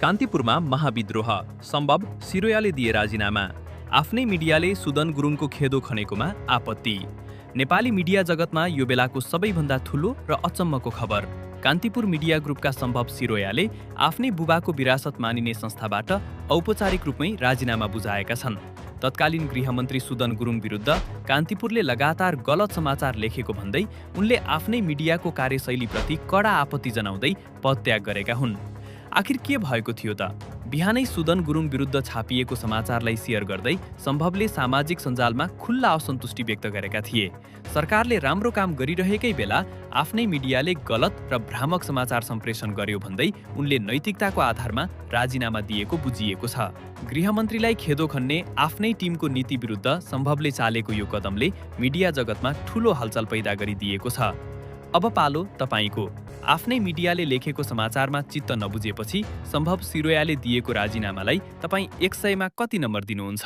कान्तिपुरमा महाविद्रोह, सम्भव सिरोयाले दिए राजीनामा। आफ्नै मिडियाले सुदन गुरुङको खेदो खनेकोमा आपत्ति। नेपाली मिडिया जगतमा यो बेलाको सबैभन्दा ठूलो र अचम्मको खबर। कान्तिपुर मिडिया ग्रुपका सम्भव सिरोयाले आफ्नै बुबाको विरासत मानिने संस्थाबाट औपचारिक रूपमै राजीनामा बुझाएका छन्। तत्कालीन गृहमन्त्री सुदन गुरुङ विरुद्ध कान्तिपुरले लगातार गलत समाचार लेखेको भन्दै उनले आफ्नै मिडियाको कार्यशैलीप्रति कडा आपत्ति जनाउँदै पदत्याग गरेका हुन्। आखिर के भएको थियो त? बिहानै सुदन गुरुङ विरुद्ध छापिएको समाचारलाई सेयर गर्दै सम्भवले सामाजिक सञ्जालमा खुल्ला असन्तुष्टि व्यक्त गरेका थिए। सरकारले राम्रो काम गरिरहेकै बेला आफ्नै मिडियाले गलत र भ्रामक समाचार सम्प्रेषण गर्यो भन्दै उनले नैतिकताको आधारमा राजीनामा दिएको बुझिएको छ। गृहमन्त्रीलाई खेदो खन्ने आफ्नै टिमको नीति विरुद्ध सम्भवले चालेको यो कदमले मिडिया जगतमा ठूलो हलचल पैदा गरिदिएको छ। अब पालो तपाईको। आफ्नै मिडियाले लेखेको समाचारमा चित्त नबुझेपछि सम्भव सिरोयाले दिएको राजीनामालाई तपाई 100 मा कति नम्बर दिनुहुन्छ?